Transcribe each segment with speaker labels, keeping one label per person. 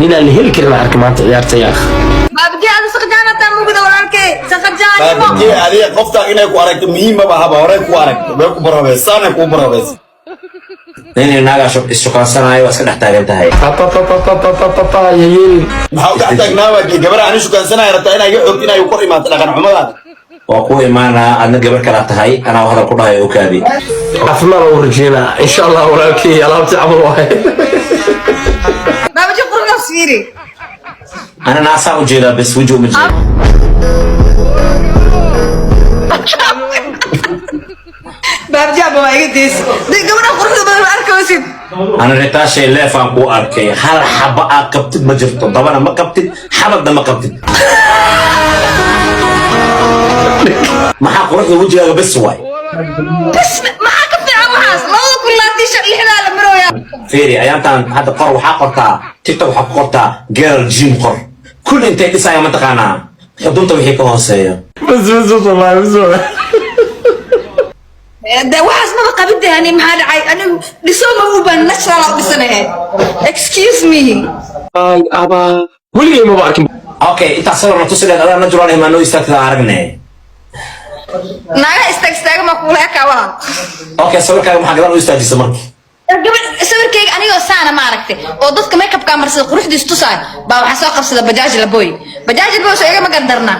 Speaker 1: Ninaan la heli karin aan arkay maanta ciyaarta yaakh.
Speaker 2: Baabjee, ada saqjaanataa mugda walaalkay saqjaanimo.
Speaker 3: Baabajee, adiga qoftaa inay ku aragto muhiim maba haba, horey ku aragto, way ku barabeys, saanay kuu barabeys.
Speaker 4: Nin naagaa ishukaansanaayo waa iska dhex taagan tahay.
Speaker 1: Papapapapapapa yeelin.
Speaker 3: Maxaa u dhex taagnaa? Waa gabar ani shukaansanaya, rabtaa inay iga xogto, inay kor imaato dhaqan xumadaada.
Speaker 4: Waa ku imaanaa, adna gabar kalaa tahay, anaa hadal ku dhahay oo kaadi.
Speaker 1: Caafimaad u rajeynaa insha Allah walaalkay, alaabtii camal waaye.
Speaker 2: Baabjee, quruxdaas fiiri.
Speaker 4: Ana naasaa u jeedaa bes, weji uma jeedo.
Speaker 2: Baabjee, aba waa iga deys de, gabadha quruxda badan ma arkaysid.
Speaker 4: Ana ritaashay leefaan kuu arkay, hal xaba aa qabtid ma jirto, dabana ma qabtid, xabadna ma qabtid. Maxaa quruxda wejigaaga bes waay?
Speaker 2: Bas maxaa ka fiican waxaas 2025 lixdaa la marooyaa.
Speaker 4: Fiiri, ayaantaan hadda qor, waxaa qortaa TikTok, waxaa ku qortaa girl gym, qor kulli intay dhisaya mataqaanaa xudunta wixii ka hooseeyo.
Speaker 1: Bas bas bas wallahi bas wallahi.
Speaker 2: De waxaas maba qabide, ani maxaa dhacay? Anigu dhiso ma u baan, natural u dhisanahe, excuse me.
Speaker 1: Ay aba, weligay maba arkin.
Speaker 4: Okay, intaas sawir na tusi leed, adaa natural eh, maa noo istaagtada aragne.
Speaker 2: Naaga istaag istaaga ma kuula ekaa walaal.
Speaker 4: Okay, sawirkaaga maxaa gadaal u istaajisa marka?
Speaker 2: Gabadh sawirkayga anigoo saana ma aragtay oo dadka makeupka marsada quruxdiis tusaay baa waxaa soo qabsada bajaaj laboy, bajaaj laboy soo igama gardarna.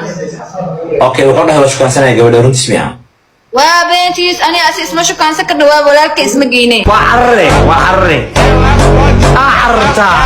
Speaker 4: Okay, wuxuu dhahay waa shukaansanaya gabadha, runtiis miya?
Speaker 2: Waa beentiis, ani asi isma shukaansan ka dhawaa walaalka, isma geyne.
Speaker 1: Waa carare, waa carare, aa carartaa.